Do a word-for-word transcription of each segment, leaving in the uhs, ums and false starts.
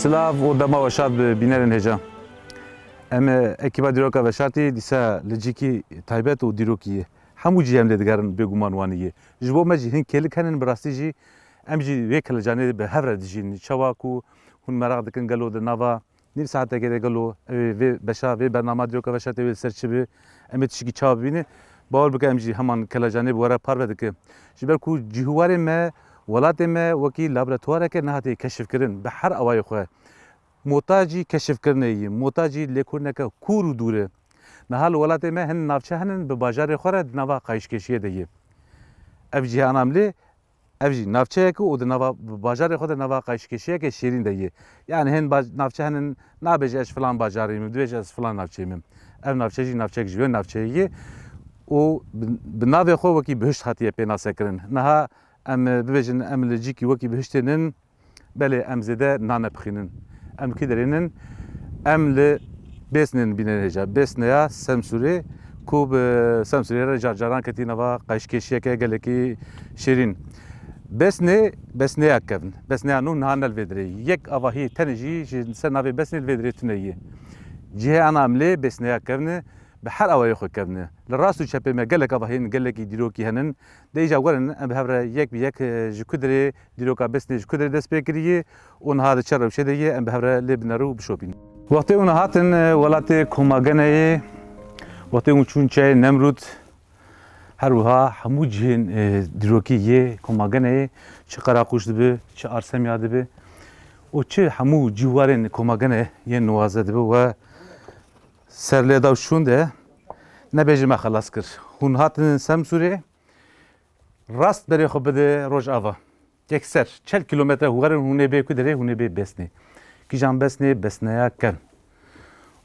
Silav û dema we şad bi bînerên hêja. Em, e, ekîba Dîroka Veşartî dîsa li cîkî taybet û dîrokî ye. Hemû cî em lê digerin bêguman wanî ye. Ji bo me jî hin kêlik henin bi rastî jî em jî wê kelecanê bi hev re dijîn. Çawa ku hûn meraq dikin gelo di nava nîv saetekê de gelo ew ê vê beşa vê bernama Dîroka Veşartê wê li ser çi bi, em ê tişikî çawa bibînin. Bawer bike em jî heman kelecanê bi we re parve dikin. Ji ber ku cî û warê me, welatê me wekî laboratuwareke nehatiye keşifkirin bi her awayê xwe. Mota jî keşifkirinê yî, mota jî lêkolîneke kûr û dûr e. Niha li welatê me hin navçe henin bi bajarê xwe re di nava qayîşkêşiyê de yê. Ev cihê Anamlê, ev jî navçeyek e û di nava bajarê xwe de nava qayîşkêşiyeke şêrîn de yê. Yani hin bac-, navçe henin nabêje ez ji filan bajarê me, dibêje ez filan navçeyê me. Ev navçe jî navçeyek ji wê navçeyê yê û bi, bi navê xwe wekî bihişt hatiye pênasekirin. Niha em, e, bibêjin em li cîkî wekî bihiştê nin, Belê, em zêde nanepixînin. Em li kî derê nin? Em li Bêsnê nin bînerê hêja. Bêsneya Semsûrê ku bi Semsûrê re car caran ketî nava qayîşkêşiyeke gelekî şêrîn. Bêsnê, Bêsneya kevn. Bêsneya nû niha ne li vê derê. Yek avahî tenê jî ji ser navê Bêsnê li vê derê tune yê. Cihê ana em lê Bêsneya kevn e. Bi her awayê xwe kevne. Li rast û çepê me gelek avahiyên gelekî dîrokî henin. De îca werin em bi hev re yek bi yek, e, ji ku derê dîroka Bêsnê ji ku derê dest pê kiriye û niha di çi rewşê de ye em bi hev re lê binerin û bişopînin. Wextê hûn hatin, e, welatê Komageneyê, wextê hûn çûn çiyayê Nemrûd, her wiha hemû cihên, e, dîrokî yê Komageneyê çi Qeraqûş dibe, çi Arsemya dibe û çi hemû cîwarên Komagene yên nuwaze dibe we Ser lê da û şûn de nebêje me xelas kir. Hûn hatin Semsûrê, rast berê xwe bide Rojava. Yekser çel kîlometre hûn werin, hûn ê bê ku derê, hûn ê bê Bêsnê. Kîjan Bêsnê? Bêsneya kevn.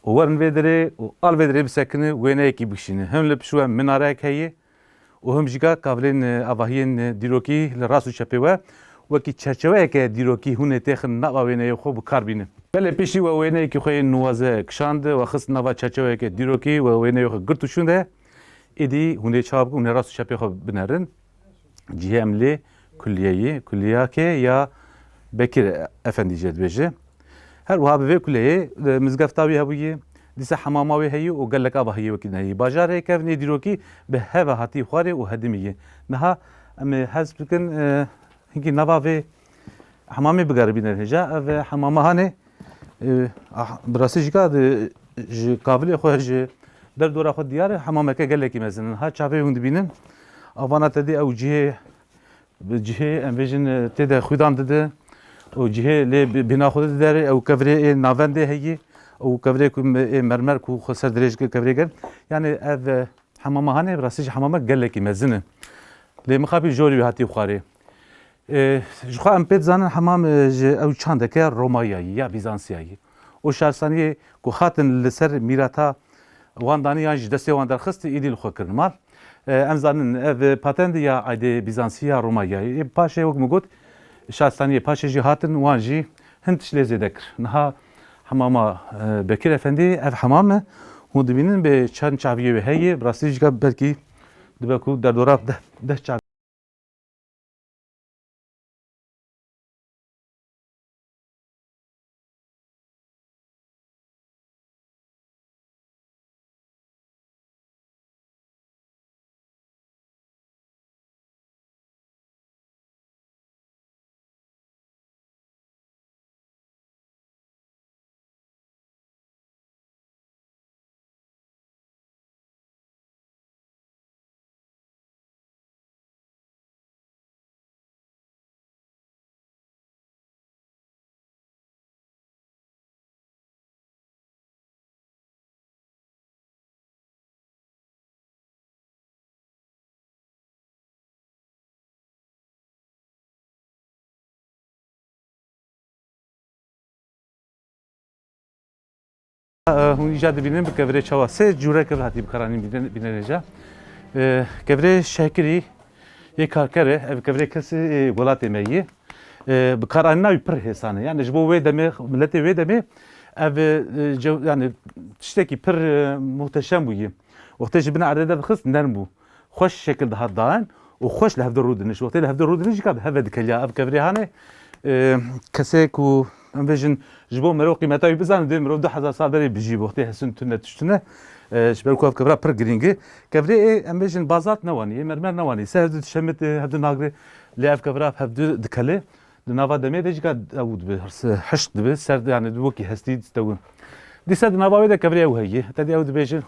Û werin vê derê û al vê derê bisekinin, wêneyekî bikişînin. Him li pişû em minareyek heye, û him jî ka kavilên, e, avahiyên, e, dîrokî li rast û çepê we wekî çerçeveyeke dîrokî hûn ê têxin nava wêneyê xwe bi kar bînin. Belê piştî we wêneyekî xwe yên nuwaze kişand, we xist nava çerçeveyeke dîrokî, we wêneyê xwe girt û şûnde, êdî hûn ê çawa bikin, hûn ê rast û çepê xwe binerin. Cihê em lê kulliyeyê, kulliya kê ya Bekir Efendî jê dibêje. Her wiha bi vê kuleyê, e, mizgefta wî hebûyî, dîsa hemama wê heyî û gelek avahiyê wekî din heyî. Bajarê kevnê dîrokî bi hev e hatî xwarê û hedimî yê. Niha em ê hez bikin, e, hinkî nava vê hemamê bigeribîne hêja. Ev, e, hemama hanê, e, ah, bi rastî jî ka di, ji kavilê xwe, ji derdora xwe diyar e, hemameke gelekî mezin in. Ha çavê hûn dibînin, avana te dî ew cihê Bi cihê, em bêjin, e, tê de xwîdan dide û cihê lê bi-, bîna xwe dide derê, ew kevirê ê navendê heyî, ew kevirê ku me-, ê mermer ku xwe ser dirêj kir, kevirê ger. Yani ev, e, hemama hanê, bi rastî jî hemama gelekî mezin e. Lê mixabî jorî wî hatî xwarê. E, ji xwe em pê dizanin hemam, e, ji ew çandeke Romayayî ya Bîzansiyayî. Û şaristaniyê ku hatin li ser mîrata wan danî yan ji destê wan derxist, êdî li xwe kirin mal. E, em zanin ev patend ya aydê Bîzansî ya Romayayê. Ê, paşê wek min got, şaristaniyê paşê jî hatin, wan jî hin tişt lê zêde kir. Niha hemama, e, Bekir Efendî, ev hemam e. Hûn dibînin bê çend çaviyê wê heye, bi rastî jî belkî dibe ku derdora deh, deh çav Hûn îca dibînin bi kevirê çawa sê cûre kevir hatî bikaranîn bîne-, bînerêja. Kevirê şehkirî yê karker e, ev kevirê kesê ê welatê me yê. Bikaranîna wî pir hêsan e. Yani ji bo wê demê, miletê wê demê ev, e, cew-, yani tiştekî pir, e, muhteşem bûyî. Wextê ji bin erdê derdixist nerm bû. Xweş şekil dihat dayîn û xweş li hevdû rûdinişt. Wextê li hevdû rûdinişt jî ka bi hev ve dikeliya. Ev kevirê hanê, e, kesê ku Em bêjin, ji bo mirov qîmeta wî bizane, divê mirov du hezar sal berê bijî, bo tê hesin tune tiştine. E, ji ber ku ev kevra pir girîng e. Kevrê ê, em bêjin, bazalt newanî, yê mermer newanî. Ser du dişemit, e, hevdu nagre, lê ev kevra hevdu dikele. Di nava demê de jî ka ew dibe, hişk dibe, ser, yani, di wekî hestî distewin. Dîsa di nava wê de kevrê ew heye. Te dî ew dibêjin,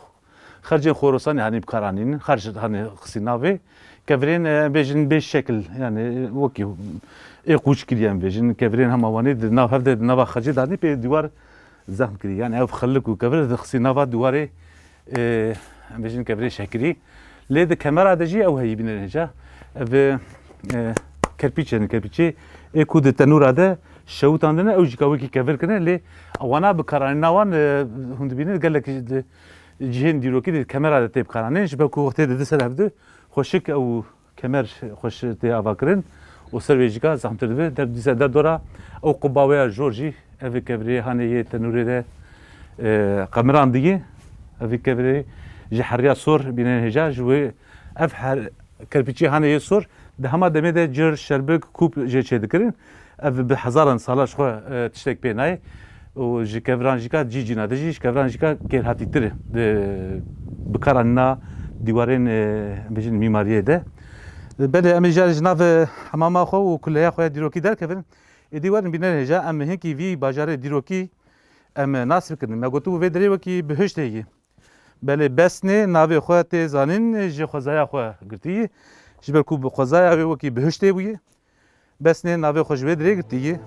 xercên xorosanê hanî bi kar anînin, xerc hanî xistî navê. Kevirên, e, em bêjin bê şekil, yani wekî ê qûç kiriye em bêjin. Kevirên hema wanê di nav hev de di nava xercê danî pê dîwar zehm kirî. Yani ev xelik û kevir di xistî nava dîwarê, e, em bêjin kevirê şekirî. Lê di kemera de jî ew heyî bîne hêja. Ev, e, kerpîç, yani kerpîçê ê ku di tenûra de şewitandine, ew jî ka wekî kevir kirine. Lê wana bi kar anîna wan, e, hûn dibînin gelek di cihên dîrokî di kemera de tê bikaranîn, ji ber ku wextê didin ser hevdu xweşik ew kemer xweş tê avakirin û ser wê jî ka zehmtir dibe. Der, dîsa derdora ew quba wê ya jor jî ev kevirê hanê yê tenûrê de, e, qemiran diye. Ev kevirê ji heriya sor bîne hêja, ji wê ev her kerpîçê hanê yê sor di hema demê de cir, şerbik, kûp jê çêdikirin. Ev bi hezaran sala ji xwe, e, tiştek pê nayê û ji keviran jî ka cî cîna de jî, ji keviran jî ka kêrhatîtir di bikaranîna dîwarên, e, em bêjin mîmariyê de. Belê em ê ji, ji nav, e, hemama xwe û kuleya xwe ya dîrokî derkevin. Êdî werin bînerên hêja, em hinkî vî bajarê dîrokî em nas bikin. Me gotibû vê derê wekî bihişt heye. Belê Besnê navê xwe tê zanîn, ji xwezaya xwe girtî. Ji ber ku bi xwezaya wê wekî bihiştê bûye. Besnê navê xwe ji wê dirê girtiye.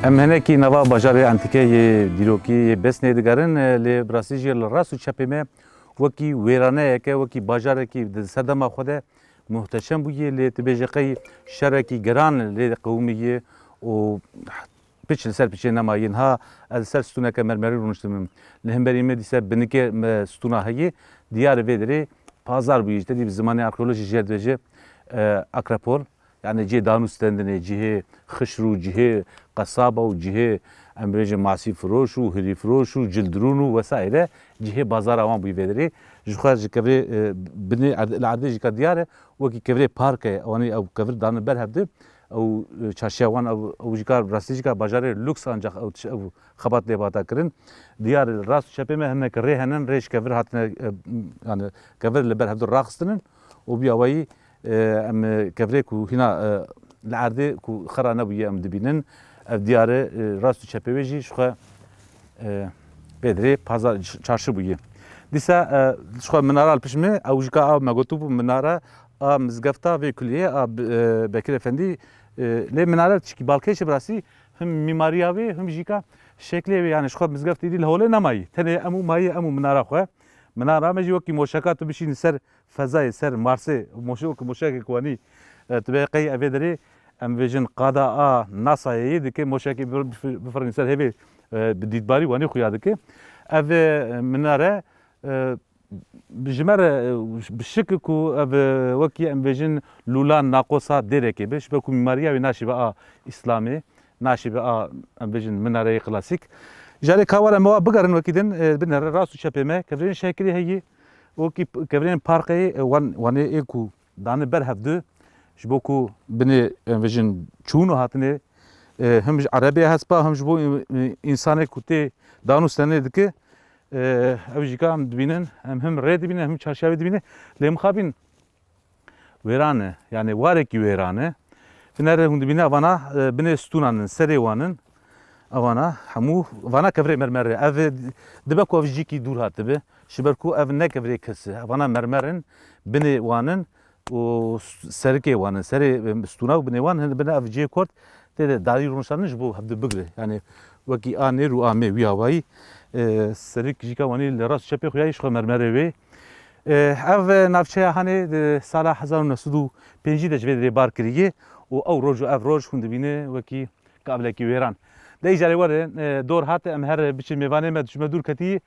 Em hinekî nava bajarê antîke yê dîrokî yê Besnê digerin, lê bi rastî jî li rast û çepê me wekî wêraneyeke, wekî bajarekî di serdema xwe de muhteşem bûye, lê tu bêje qey şerekî geran lê qewimiye û piç li ser piçê nemaye. Niha ez li ser stûneke mermerî rûniştibim. Li hemberî me dîse binikê me stûna heye. Diyar e vê derê pazar bûye. Ji te dî bi zimanê arkeolojî jê dibêje, e, Akropol. Yani cihê danûstendinê, cihê xişr û cihê qesaba û cihê, em bêjin, masî firoş û hirî firoş û cildrûn û wesaire, cihê bazara wan bûyî vê derê. Ji xwe ji kevirê, e, binê erd-, li erdê jî ka diyar e, wekî kevirê parke, ewanî ew kevir dane ber hevdi, ew, e, çarşiya wan, ew, ew jî ka rastî jî ka bajarê lûks ancax ew tiş-, ew xebat lê bata kirin. Diyar e, rast û çepê me hinek rê henin, rê ji kevir hatine, e, yani kevir li ber hevdu raxistinin û bi awayî, e, em, e, kevirê ku hîna, e, li erdê ku xera nebûye em dibînin. Ev diyar e, e, rast û çepê wê jî ji xwe, e, vê dirê pazar, ç-, çarşi bûye. Dîsa, e, ji xwe minara li pişt me, ew jî ka a me gotibû minara a mizgefta vê kuliyê a, e, Bekir Efendî, e, lê minare çikî balkêş e bi rastî, him mîmariya wê, him jî ka şeklê wê, yani ji xwe mizgeft êdî li holê nemayî. Tenê em û mayî, em û minara xwe. Minara me jî wekî moşeka tu bişînî ser fezayê, ser Marsê, moşe-, wekî moşekê ku wanî, e, tu bê qey evê derê, em vêjin qada a NASA'yê yê dike, moşekê bif-, bif-, bifirînî ser hêvê, e, bi dîtbarî wanî xuya dike. Ev, e, minare, e, ji me re, e, bi şik ku ev, e, wekî em bêjin lûlan naqosa dêrekê be, ji ber ku mîmariya wê naşibe a Îslamê, naşibe a, em bêjin, minareyê klasîk. Jarê ka were me wa bigerin wekî din, e, binere rast û çepê me, kevirên şekilî heye, wekî p-, kevirên parkeyê, e, wan, wanê ê ku dane ber hevdu, ji bo ku binê, em bêjin, çûn û hatinê, e, him ji erebê hespa, him ji bo, e, e, însanê ku tê danû stenê dike, e, ew jî ka em dibînin, em him rê dibînin, him çarşiyavê dibînin. Lê mixabin wêran e, yani warekî wêran e. Finere hûn dibîne evana, e, binê stûnan in, serê wan in. Evana hemû, vana kevirê mermer e. Ev dibe ku ev jîkî dûr hatibe. Ji ber ku ev ne kevirê kes e. Evana mermer in, binê wan in. û serikê wan e, serê, e, stûna û binê wan hin bine ev cihê kort tê de darî rûniştandin ji bo hevdu bigire. Yani wekî a nêr û a mê wî awayî, e, serik jîka wanî li rast çepê xuya yî ji xwe mermerê wê. E, ev, e, navçeya Hanê di sala hezar û neh sed û pêncî de ji vê derê bar kiriye û ew roj û ev roj hûn dibîne wekî kavilekî wêran. De îcarê were, e, dor hate, em her biçin mêvanê me, dijme dûr ketî,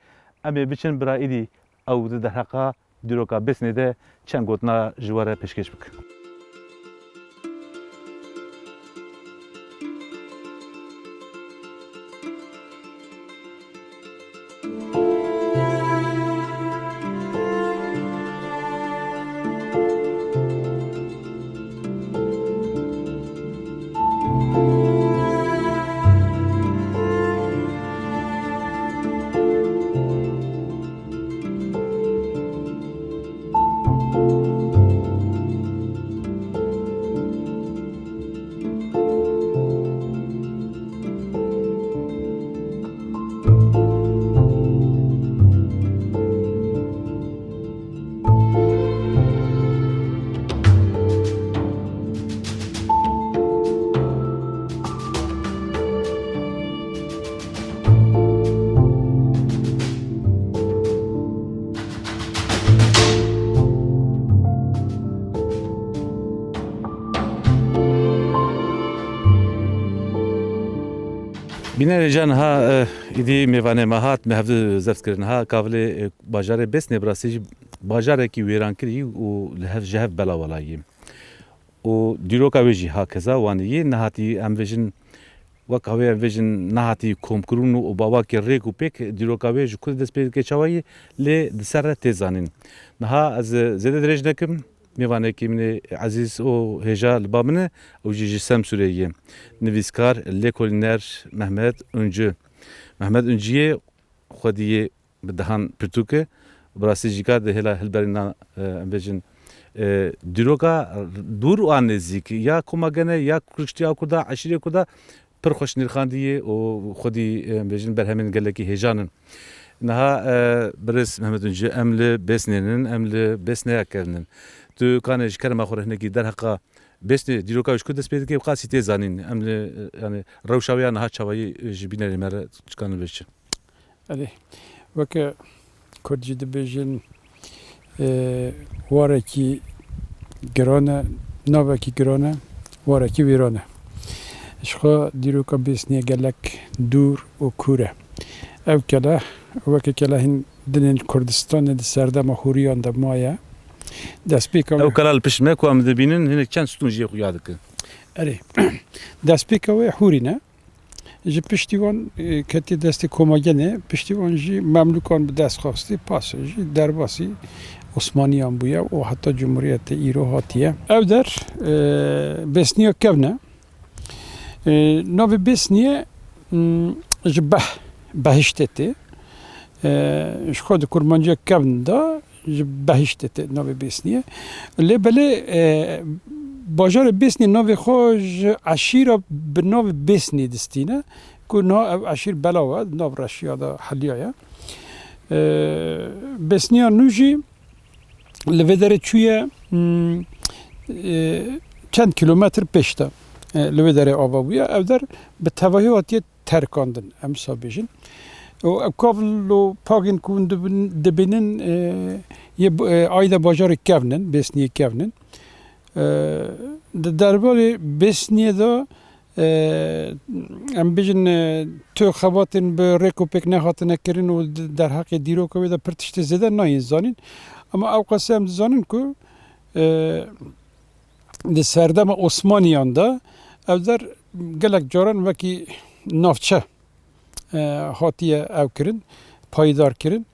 em ê biçin bira îdî ew di derheqa dîroka Bêsnê de çend gotina ji we re pêşkêş bikin. Bînerê can ha, e, îdî mêvanê me hat, me hevdu zeft kirin. Ha kavilê, e, bajarê Bêsnê bi rastî jî bajarekî wêrankirî û li hev, ji hev bela welayî. Û dîroka wê jî hakeza wanî yê. Nihatî em vêjin, wek hawê em vêjin, nihatî komkirin û bi awakî rêk û pêk dîroka wê ji ku dest pê dike, çawa yî, lê di ser re tê zanîn. Niha ez zêde dirêj nekim, mêvanekî min ê ezîz û hêja li ba min e, ew jî ji Semsûrê ye. Nivîskar, lêkolîner Mehmet Uncu. Mehmet Unciyê xwedî yê bi dehan pirtûk e. Bi rastî jî ka di hêla hilberîna, e, em bêjin, e, dîroka dûr û an nêzîk, ya koma gene, ya kuştiya Kurda, eşîrê Kurda, pir xweş nirxandî yê û xwedî, e, em bêjin, berhemên gelekî hêjan in. Niha, e, birêz Mehmet Uncu, em li Bêsnê nin, em li Bêsneya kevn in. Tu kanê ji kerema xwe re hinekî derheqa Bêsnê, dîroka wê ji ku dest pê dike, bi qasî tê zanîn. Em li, e, yani rewşa wê ya niha çawayî, e, ji bînerê me re çikanin vêçin. Erê, weke Kurd jî dibêjin, e, warekî giran e, navekî giran e, warekî wêran e. Ji xwe dîroka Bêsniyê gelek dûr û kûr e. Ev kele, weke kelehên dinên Kurdistanê di serdema hûriyan de maye. Destpêka wê Ew kela li pişt me ku em dibînin, hinek çend stûn jê xuya dikin. Erê, destpêka wê hûrî ne. Ji piştî wan, e, ketiye destê Komagenê, piştî wan jî Memlûkan bi dest xwestî, pasê jî derbasî Osmaniyan bûye û heta Cumhuriyetê îro hatiye. Ev der, e, Bêsniya kevn e. E, navê Bêsniyê, m, ji beh, behiştê tê. E, ji xwe di kurmanciya kevn de ji behiştê tê navê Bêsniyê. Lê belê, e, bajarê Bêsniyê navê xwe ji eşîra bi navê Bêsniyê distîne, ku niha ev eşîr belav e, di nav reşiya de heliyaye. E, Bêsniya nû jî li vê derê çûye, hmm, e, çend kîlometr pêş de, e, li vê derê ava bûye. Ev der bi tevahî hatiye terkandin, em wisa bêjin. Û ev kavl û pagên ku hûn dibin-, dibînin, e, yê b-, e, ayda bajarê kevn in, Bêsniyê kevn in. E, di derbarê Bêsniyê de, e, em bêjin, e, tu xebatên bi rêk û pêk nehatine kirin û di derheqê dîroka wê de pir tiştê zêde nayên zanîn. Ema ew qasê em dizanin ku, e, di serdema Osmaniyan de ev der gelek caran wekî navçe, e, hatiye ew kirin, payîdar kirin.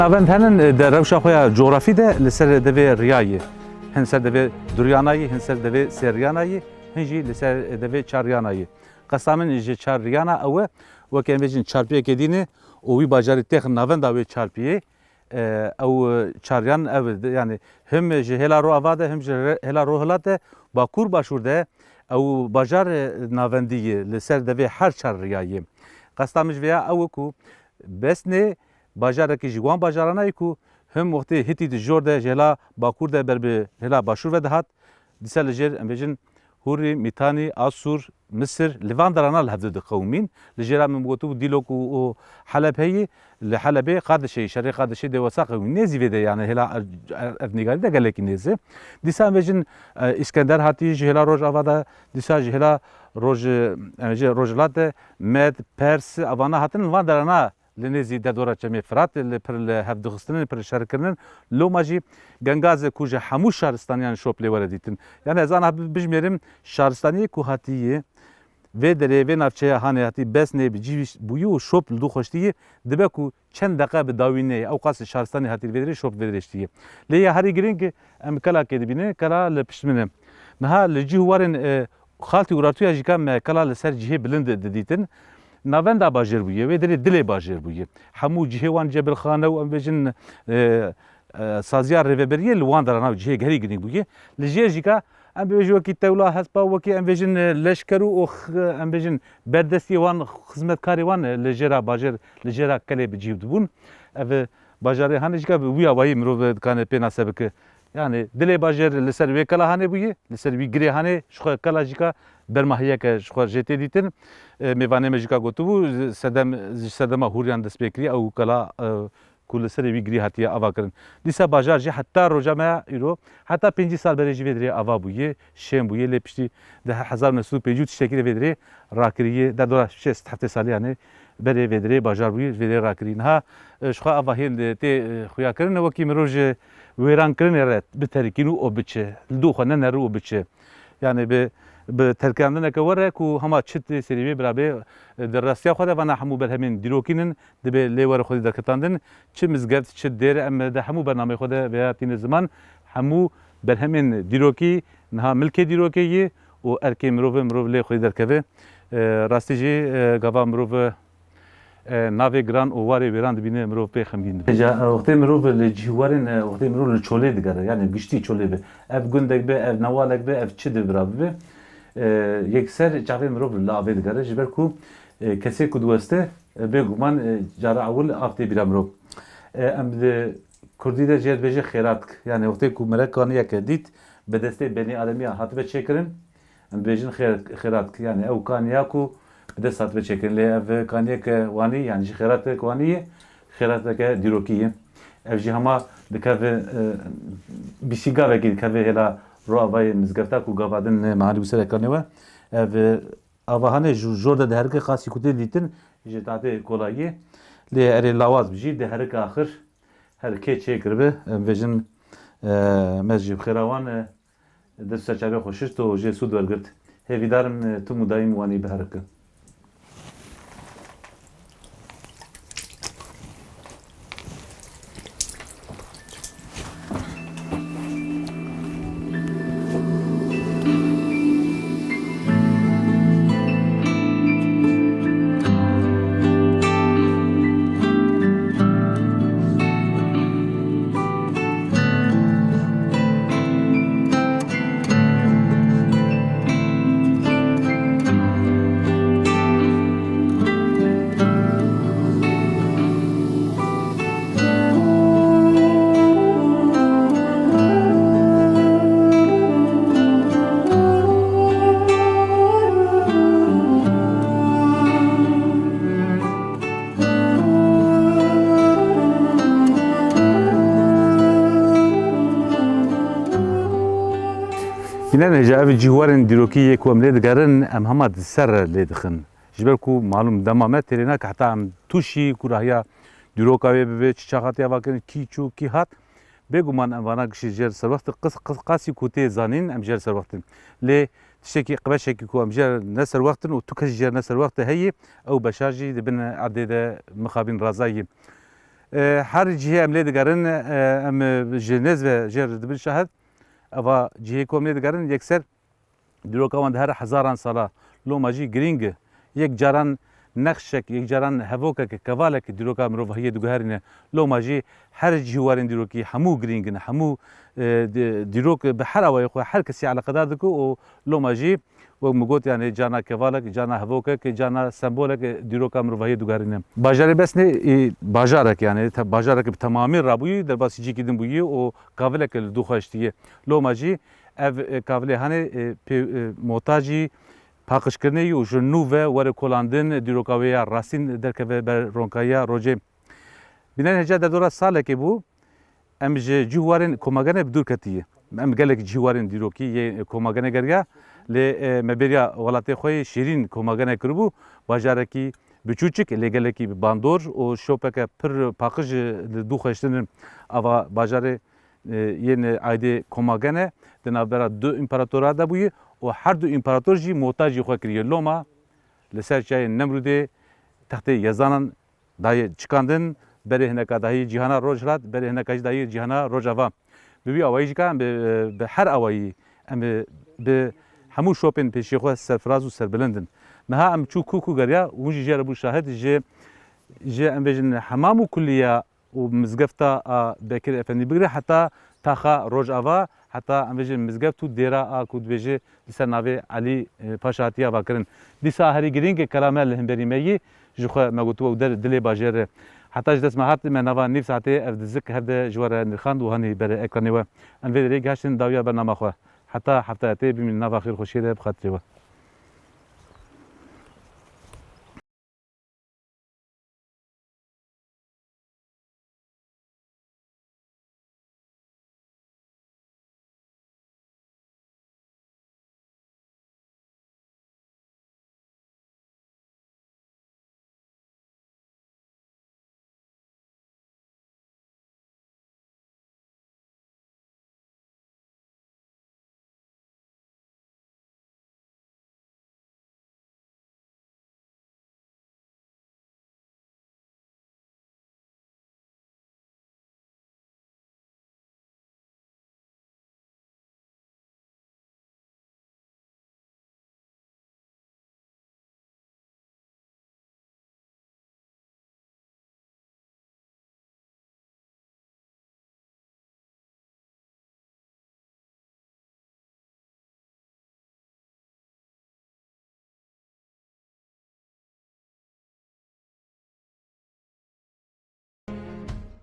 Navend henin di rewşa xwe ya cografî de li ser devê riya yê. Hin ser devê duryana yê, hin ser devê sêriyana yê, hin jî li ser devê çariyana yê. Qesta min ji çariyana ew e, weke em bêjin çarpiyekê dîne û wî bajarî têxin navenda wê çarpiyê. E, ew çariyan ev, yani him ji hêla rojava de, him ji re-, hêla rojhilat de, bakur başûr de, ew bajar, e, navendî ye, li ser devê her çar riya ye. Qesta min ji vê ya ew e ku Besnê bajarekî ji wan bajarana ye ku him wextê Hîtî di jor de ji hêla bakur de ber bi hêla başûr ve dihat, dîsa li jêr, em bêjin, Hûrî, Mîtanî, Asûr, Misir, li van derana li hev diqewimîn. Li jêra min gotibû Dîlok û, û Heleb heye, li Helebê Qadişeyê, şerê Qadişê dê wesa qewimîn. Nêzî vê de, yani hêla er-, er-, erdnîgarî de gelekî nêz e. Dîsa em bêjin, e, Îskender hatî ji hêla rojava de, dîsa ji hêla roj-, em bêjin rojhilat de, Med, Pers, evana hatin li van derana li nêzî derdora Çemê Firat, li pir li hev dixistinin, pir li şer kirinin. Loma jî Gengaz e ku ji hemû şaristaniyan şop lê were dîtin. Yani ez ana bi-, bijmêrim şaristaniyê ku hatiye vê derê, vê navçeya hanê hatî Besnê bi cî bûyî û şop li dû xweştiye, dibe ku çend deqe bi dawî neyê. Ew qas şaristanî hatî li vê derê şop vê derê ştiye. Lê ya herî girîng em kelakê dibînin, kela li pişt min e. Niha li cih û warên, e, Xaltî Urartuya jî ka me kela li ser cihê bilind didîtin. Navenda bajêr bûye, wê derê dilê bajêr bûye. Hemû cihê wan cebilxane û em bêjin, e, e, saziya rêveberiyê li wan derana û cihê gerî girîng bûye. Li jêr jî ka em bêjin wekî tewla hespa, wekî em bêjin, e, leşker û ox, em bêjin berdestiyê wan, xizmetkarê wan, e, li jêra bajêr, li jêra kelê bi cî dibûn. Ev, e, bajarê hanê jî ka bi wî awayî mirov dikane pênase bike. Yani dilê bajêr li ser wê kela hanê bûye, li ser wî girê hanê, ji xwe kela jî ka berma heyeke ji xwe jê tê dîtin. E, mêvanê me jî ka gotibû, sedem, ji sedema hûriyan dest pê kiriye, ew kela, e, ku li serê wî girî hatiye ava kirin. Dîsa bajar jî heta roja me ya îro, heta pêncî sal berê jî vê dirê ava bûye, şên bûye, lê piştî di hezar neh sed û pêncî û tiştekî de vê dirê rakiriye, derdora şêst heftê salî yanê berê vê dirê bajar bûye, vê dirê rakirî. Niha, e, ji xwe ava hêl tê, e, xuyakirin, wekî mirov ji wêrankirinê re biterikîn û o biçe, li dû xwe neneri û biçe. Yani bi, bi terkandineke were ku hema çi tê serî wê birabê, e, di restiya xwe de vana hemû berhemên dîrokî nin, dibê lê were xwedî derketandin, çi mizgeft, çi dêr, em de hemû bernameyê xwe de vêya tîne ziman, hemû berhemên dîrokî niha milkê dîrokê yê û erkê mirov e, mirov lê xwedî derkeve. E, rastî jî, e, gava mirov, e, navê giran û warê wêran dibîne, mirov pê xemgîn dibe. Ca, e, wextê mirov li cihwarên, e, wextê mirov li çolê digere, yani giştî çolê be. Ev gundek be, ev newalek be, ev çi de bira bibe. E, yekser çavê mirov li avê digere, ji ber ku, e, kesê ku diweste, e, bêguman, e, cara ewil av tê bîra mirov. E, em di Kurdî de jê dibêje xêratk. Yani wextê ku mere kaniyeke dît, bi destê benî ademiya hatibe çêkirin, em dibêjin xêr-, xêratk. Yani ew kaniya ku bi dest hatibe çêkirin. Lê ev kaniyeke wanî, yani ji xêratek wanî ye, xêrateke dîrokî ye. Ev jî hema dikeve, e, bîsîgavekî dikeve hêla ro avayê mizgefta ku gava din, e, mehanî û serekanê we. Ev, e, Ava hanê ji jor de diherike, qasî ku tê dîtin ji tatê kolayî. Lê erê lawaz bijî, diherike axir her kê çêkiribe. Em vêjin, e, me jî bi xêra wan, e, dest ser çavê xwe şişt û jê sûd wergirt. Hêvîdar im, e, tim û daîm wanî biherike. Bînerên hêja, ev cîhwarên dîrokî yê ku em lê digerin, em hema di ser lê dixin. Ji ber ku malûm dema me têrê nake heta em tûşî kurahiya dîroka wê bibe, çi çax hatiye avakirin, kî çû, kî hat. Bêguman em vana giştî jêr serwext, qas-, qas-, qasî ku tê zanîn em jêr serwext in. Lê tiştekî, qbeşekî ku em jêr ne serwext in û tu kes jêr ne serwext heye, ew beşa jî di bin erdê de mixabin razayî. E, her cihê em lê digerin, e, em, e, ji nêz ve jê re dibin şahid. Eva cihê ku em lê digerin, yekser dîroka wan dihere hezaran sala. Loma jî girîng e. Yek caran nexşek, yek caran hevokek, kevalek dîroka mirovahiyê diguherîne. Loma jî her cihwarên dîrokî hemû girîng in, hemû, e, di-, dîrok bi her awayê xwe her kesî eleqedar dike û loma jî wek min got, yani cana kevalek, cana hevokek, cana sembolek dîroka mirovahiyê diguherîne. Bajarê Besnê, e, bajarek, yani te-, bajarek bi temamî rabûyî, derbasî cîkî din bûyî û kavilek li dû xwe hiştiye. Loma jî ev, e, kavilê hanê, e, pê-, e, mota jî paqijkirinê yî û ji nû ve were kolandin, dîroka wê ya rastîn derkeve ber ronkayiya rojê. Bînerên hêja derdora salekê bû, em ji cî û warên komagene bi dûr ketiye. Em gelek cî û warên dîrokî yê komagene geriya, lê, e, me bêriya welatê xwe yê şîrîn komagene kiribû, bajarekî biçûçik, lê gelekî bi bandor û şopeke pir paqij li dû xwe hiştin. Ava bajarê, e, yên aydê komagene di navbera du împaratora de bûye û her du împarator jî mota jî xwe kiriye. Loma li ser çiyayê Nemrûdê textê Yezanan dayê çikandin, berê hineka dayê cîhana Rojhilat, berê hineka jî dayê cîhana Rojava. Bi wî awayî jî ka em bi, bi her awayî em bi, bi hemû şopên pêşî xwe serfiraz û serbilind in. Niha em çû ku ku geriya, hûn jî jê re bû şahid, ji, ji em bêjin hemam û kulliya û mizgefta a Bekir Efendî bigire heta taxa Rojava, heta em bêjin mizgeft û dêra a ku dibêje li ser navê Elî, e, Paşa hatiye avakirin. Dîsa herî girîng e kela me li hemberî me yî, ji xwe me gotiwe û der dilê bajêr e. Heta ji dest me hat, me nava nîv saetê ev dizik hev de ji we re nirxand û hanî bere ekranê we. Em vê derê gihiştin dawiya bernama xwe. Heta heftaya tê bimînin nava xêr xweşiyê de bi xatirê we.